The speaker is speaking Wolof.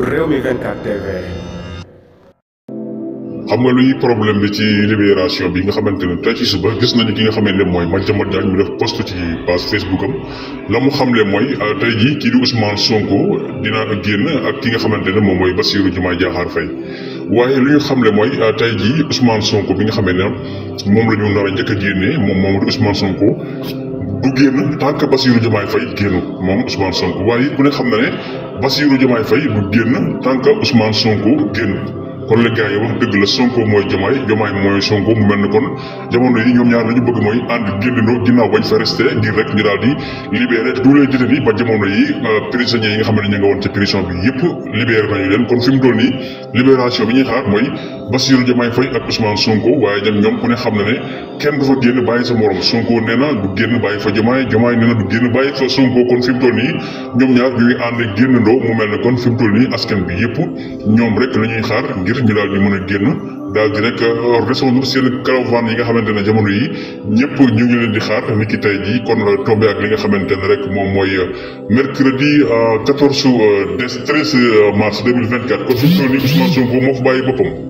Rewmi 24 TV. xam nga luy problème bi ci libération bi nga xamante ne tey ci suba gis nañu ki nga xamante ne mooy Madiambal Diagne mu def post ci page Facebook am la mu xamle mooy tey jii kii di Ousmane Sonko dina génn ak ki nga xamante ne moom mooy Bassirou Diomaye Diakhar Faye waaye lu ñu xamle mooy tey jii Ousmane Sonko bi nga xamante ne moom la ñu nar a njëkk a génnee moom Ousmane Sonko du génn tant que Bassirou Diomaye Faye génn moom Ousmane Sonko waaye ku ne xam na ne Bassirou Diomaye Faye du génn tant que Ousmane Sonko génn. kon la gars yi wax dëgg la Sonko mooy Diomaye mooy Sonko mu mel ne kon jamono yi ñoom ñaar la ñu bëgg mooy ànd génnandoo ginnaaw bañ fa resté ngir rek ñu daal di libéré tous les détenus ba jamono yi prisonniers yi nga xam ne ñu nga woon ci prison bi yëpp libéré nañu leen kon fi mu toll nii libération bi ñuy xaar mooy Bassirou Diomaye Faye ak Ousmane Sonko waaye ñoom ku ne xam na ne kenn du fa génn bàyyi sa morom Sonko nee na du génn bàyyi fa Diomaye nee na du génn bàyyi fa Sonko kon fi mu toll nii ñoom ñaar ñuy ànd génnandoo mu mel ne kon fi mu toll nii askan bi yëpp ñoom rek la ñuy xaar ngir ñu daal di mën a génn daal di rek résoudre seen caravane yi nga xamante ne jamono yi ñëpp ñu ngi leen di xaar ni ki tey jii kon tombé ak li nga xamante ne rek moom mooy mercredi 13 mars 2024 kon fi mu toll nii Ousmane Sonko moo fa bàyyi boppam.